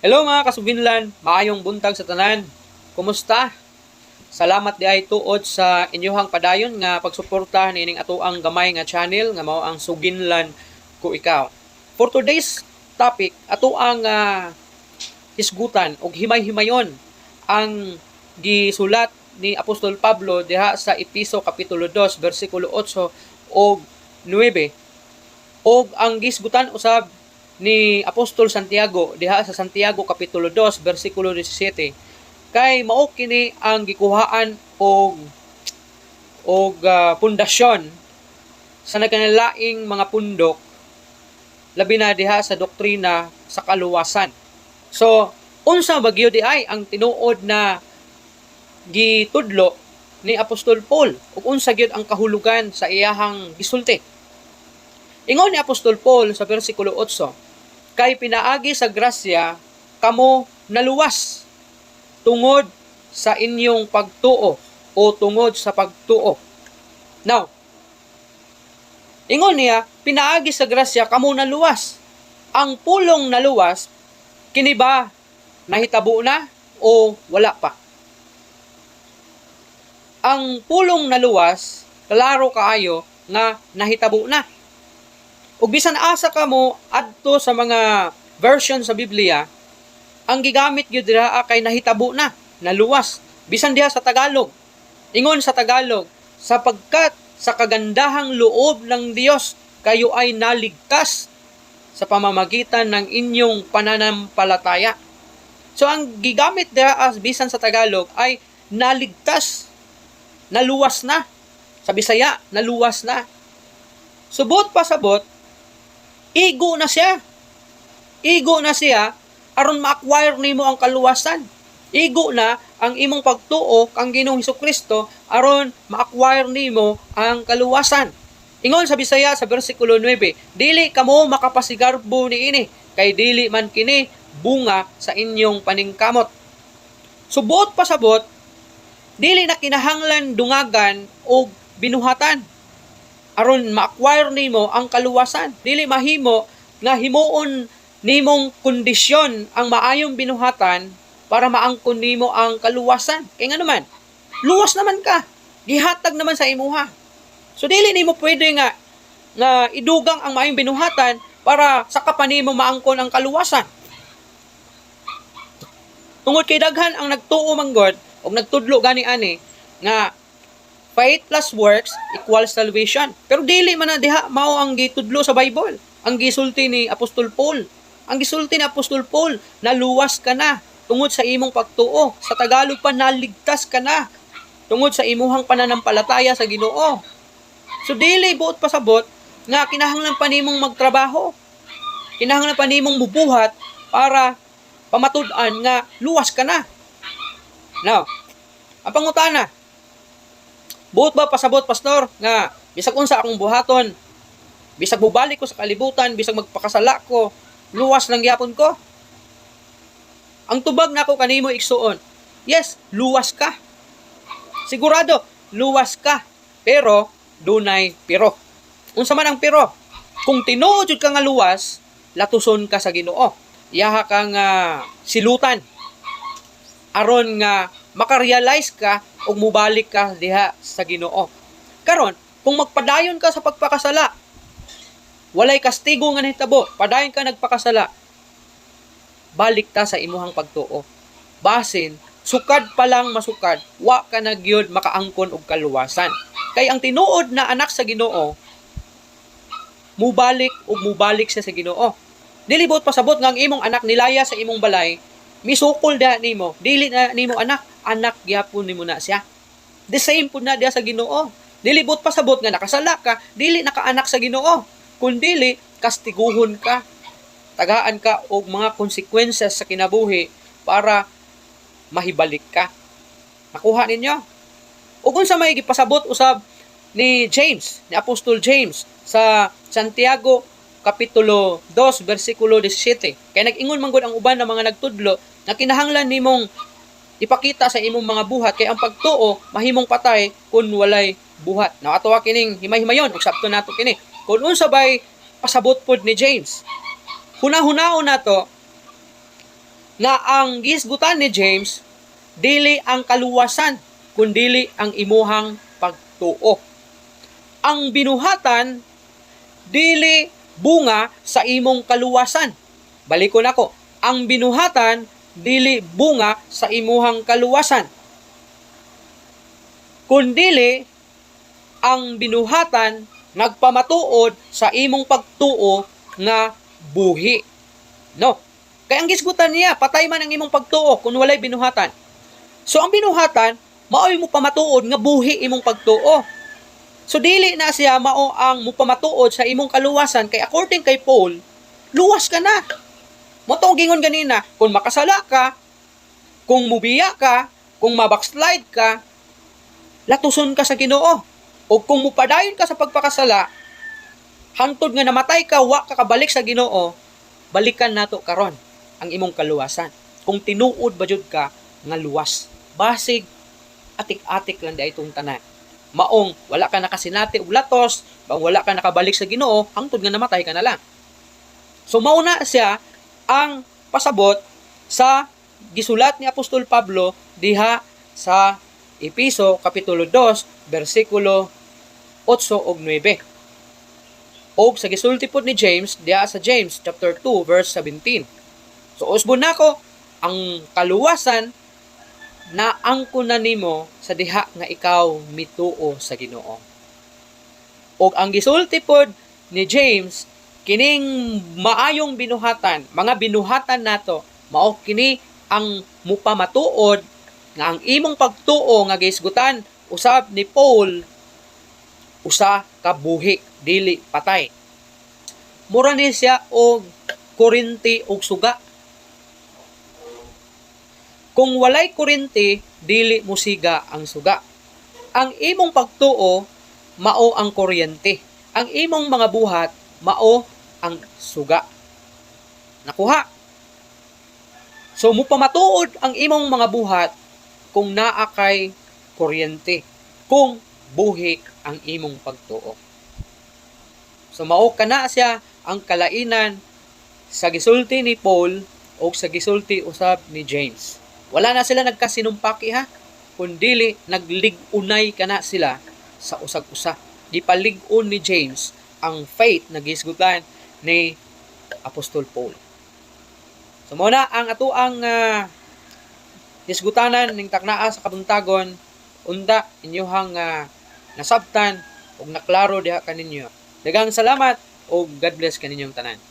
Hello, mga kasuginlan, maayong buntag sa tanan. Kumusta? Salamat diay tuod sa inyuhang padayon nga pagsuporta niining atoang gamay nga channel nga mao ang Suginlan Ko Ikaw. For today's topic, atoang hisgutan og himay-himayon ang gisulat ni Apostol Pablo diha sa Epeso kapitulo 2 bersikulo 8 og 9 og ang gisgutan usab ni Apostol Santiago diha sa Santiago kapitulo 2 bersikulo 17, kay mao kini ang gikuhaan og pundasyon sa nagkanalaing mga pundok, labi na diha sa doktrina sa kaluwasan. So, unsa ba gyud diay ang tinuod na gitudlo ni Apostol Paul ug unsa gyud ang kahulugan sa iyahang gisulti? Ingon ni Apostol Paul sa bersikulo 8, "Kay pinaagi sa grasya kamo naluwas tungod sa inyong pagtuo" o tungod sa pagtuo. Now, ingon niya, pinaagi sa grasya kamo naluwas. Ang pulong "naluwas", kini ba nahitabo na o wala pa? Ang pulong "naluwas", klaro kaayo nga nahitabo na. Ug bisan asa ka mo adto sa mga version sa Biblia, ang gigamit gyud dira kay nahitabo na, naluwas. Bisan diha sa Tagalog. Ingon sa Tagalog, "Sapagkat sa kagandahang loob ng Diyos kayo ay naligtas sa pamamagitan ng inyong pananampalataya." So ang gigamit diha as bisan sa Tagalog ay naligtas, naluwas na. Sa Bisaya, naluwas na. Subot pasabot, igo na siya. Igo na siya aron ma-acquire nimo ang kaluwasan. Igo na ang imong pagtuo kang Ginoong Kristo aron ma-acquire nimo ang kaluwasan. Ingon sa Bisaya sa bersikulo 9, "Dili kamo makapasigarbo niini, kay dili man kini bunga sa inyong paningkamot." Subot pasabot, dili na kinahanglan dungagan og binuhatan aron ma-acquire nimo ang kaluwasan. Dili mahimo nga himuon nimong kondisyon ang maayong binuhatan para maangkon nimo ang kaluwasan. Kay nga naman, luwas naman ka. Gihatag naman sa imuha. So dili nimo pwede nga idugang ang maayong binuhatan para saka pa nimo maangkon ang kaluwasan. Tungod kay daghan ang nagtuo manggod og nagtudlo gani ani nga faith plus works equals salvation. Pero dili man na diha mao ang gitudlo sa Bible. Ang gisulti ni Apostol Paul. Ang gisulti ni Apostol Paul, naluwas ka na tungod sa imong pagtuo. Sa Tagalog pa, naligtas ka na tungod sa imuhang pananampalataya sa Ginoo. So dili buot pasabot nga kinahanglan pa nimong magtrabaho. Kinahanglan pa nimong mubuhat para pamatud-an nga luwas ka na. Now, ang pangutana, buot ba pasabot, pastor, nga bisag unsa akong buhaton, bisag mubalik ko sa kalibutan, bisag magpakasala ko, luwas lang gyapon ko? Ang tubag nako kanimo, igsuon, yes, luwas ka. Sigurado, luwas ka. Pero dunay pero. Unsa man ang pero? Kung tinuod jud ka nga luwas, latuson ka sa Ginoo. Iyaha kang silutan aron nga makarealize ka ug mubalik ka diha sa Ginoo. Karon, kung magpadayon ka sa pagpakasala, walay kastigo nga nahitabo, padayon ka nagpakasala, balik ta sa imuhang pagtuo. Basin, sukad pa lang masukad, wa ka na gyud makaangkon og kaluwasan. Kay ang tinuod na anak sa Ginoo, mubalik ug mubalik siya sa Ginoo. Dili buot pasabot nga ang imong anak nilaya sa imong balay, misukol da nimo, dili na nimo anak, anak gyapon nimo na siya. The same pud na diha sa Ginoo. Dili buot pasabot nga nakasala ka, dili naka anak sa Ginoo. Kun dili, kastiguhon ka. Tagaan ka og mga consequences sa kinabuhi para mahibalik ka. Nakuha ninyo? Ug unsa may gipasabot usab ni James, ni Apostol James sa Santiago kapitulo 2 bersikulo 17? Kay nag-ingon man gud ang uban ng mga nagtudlo nga kinahanglan nimong ipakita sa imong mga buhat kay ang pagtuo mahimong patay kung walay buhat. Now, ato kining himay-himayon ug sabton nato kini. Kung unsa bay pasabot pod ni James. Huna-hunaon nato Nga ang gisgutan ni James dili ang kaluwasan kundili ang imuhang pagtuo. Ang binuhatan dili bunga sa imong kaluwasan. Balikon ako. Ang binuhatan dili bunga sa imuhang kaluwasan. Kundili ang binuhatan nagpamatuod sa imong pagtuo nga buhi. No. Kay ang gisgutan niya, patay man ang imong pagtuo kung walay binuhatan. So ang binuhatan, mao'y mo pamatuod nga buhi imong pagtuo. So dili na siya mao ang mupamatuod sa imong kaluwasan kay according kay Paul, luwas ka na. Mao tong gingon ganina, kung makasala ka, kung mubiya ka, kung mabackslide ka, latuson ka sa Ginoo. O kung mupadayon ka sa pagpakasala, hangtod nga namatay ka, wa ka kabalik sa Ginoo, balikan nato karon ang imong kaluwasan. Kung tinuod ba jud ka nga luwas. Basig atik-atik lang di itong tanan. Maong wala ka nakasinati og latos, bang wala ka nakabalik sa Ginoo, hangtod nga namatay ka na lang. So mao na siya ang pasabot sa gisulat ni Apostol Pablo diha sa Episo kapitulo 2 bersikulo 8 ug 9. Og sa gisulti pod ni James diha sa James chapter 2 verse 17. So usbon nako, ang kaluwasan na angkon na nimo sa diha nga ikaw mituo sa Ginoo. Og ang gisulti pod ni James, kining maayong binuhatan, mga binuhatan nato, mao kini ang mupamatuod nga ang imong pagtuo nga gihisgutan usab ni Paul usa ka buhi, dili patay. Mura ni siya og kuryente og suga. Kung walay kuryente, dili musiga ang suga. Ang imong pagtuo mao ang kuryente. Ang imong mga buhat mao ang suga. Nakuha? So mupamatuod ang imong mga buhat kung naa kay kuryente, kung buhi ang imong pagtuo. So mao kana siya ang kalainan sa gisulti ni Paul o sa gisulti usab ni James. Wala na sila nagkasinumpaki ha, kundili naglig-unay kana sila sa usag-usa. Gipalig-on ni James ang faith na gihisgutan ni Apostol Paul. So mao na ang atoang hisgutanan ning taknaa sa kabuntagon. Unda inyuhang nasabtan ug naklaro diha kaninyo. Daghang salamat ug God bless kaninyong tanan.